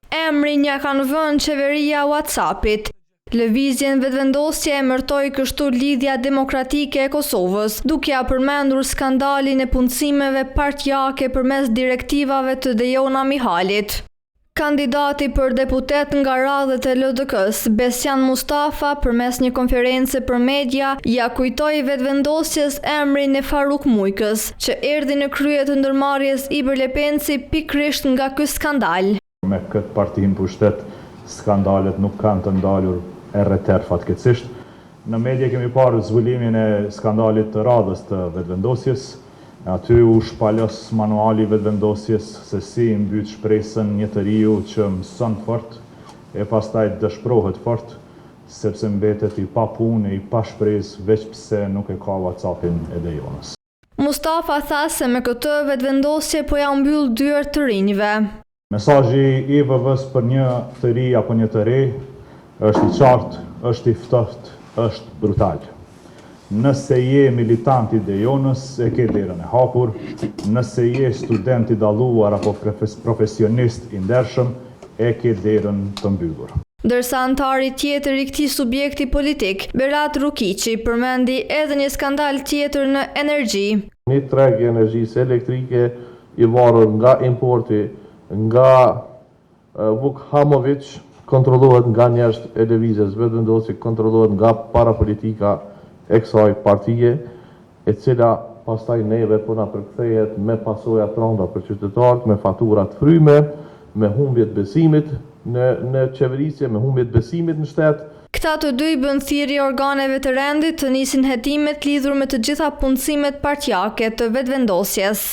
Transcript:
Emrin ia kanë vënë Qeveria e WhatsApp-it. Lëvizjen Vetëvendosje e emërtoi kështu Lidhja Demokratike e Kosovës, duke ia përmendur skandalin e punësimeve partiake përmes direktivave të Dejona Mihalit. Kandidati për deputet nga radhët e LDK-së, Besian Mustafa, përmes një konference për media, ia kujtoi Vetëvendosjes emrin e Faruk Mujkës, që erdhi në krye të ndërmarrjes Ibër-Lepenci pikërisht nga ky skandal. Me këtë parti në pushtet skandalet nuk kanë të ndalur erreter fatkeqësisht. Në media kemi parë zbulimin e skandalit të radhës të Vetëvendosjes. Aty u shpalos manuali i Vetëvendosjes se si i mbyt shpresën një të riu që mëson fort e pastaj dëshpërohet fort sepse mbetet i papunë e i pashpresë veç pse nuk e ka WhatsApp-in e Dejonës. Mustafa tha se me këtë Vetëvendosje po ja mbyll dyert të rinjve. Mesazhi i VV-së për një të ri apo një të re është i qartë, është i ftohtë, është brutal. Nëse je militant i Dejonës, e ke derën e hapur, nëse je student i dalluar apo profesionist i ndershëm, e ke derën të mbyllur. Ndërsa anëtari tjetër i këtij subjekti politik, Berat Rukiqi, përmendi edhe një skandal tjetër në energji. Një treg i energjisë elektrike i varur nga importi nga Vuk Hamoviq, kontrollohet nga njerëzit e Lëvizjes Vetëvendosje, kontrollohet nga parapolitika e kësaj partie, e cila pastaj neve po na përkthehet me pasoja të rënda për qytetarët, me fatura të fryme, me humbje të besimit në në qeverisje, me humbje të besimit në shtet. Këta të dy i bënë thirrje organeve të rendit të nisin hetimet lidhur me të gjitha punësimet partiake të Vetëvendosjes.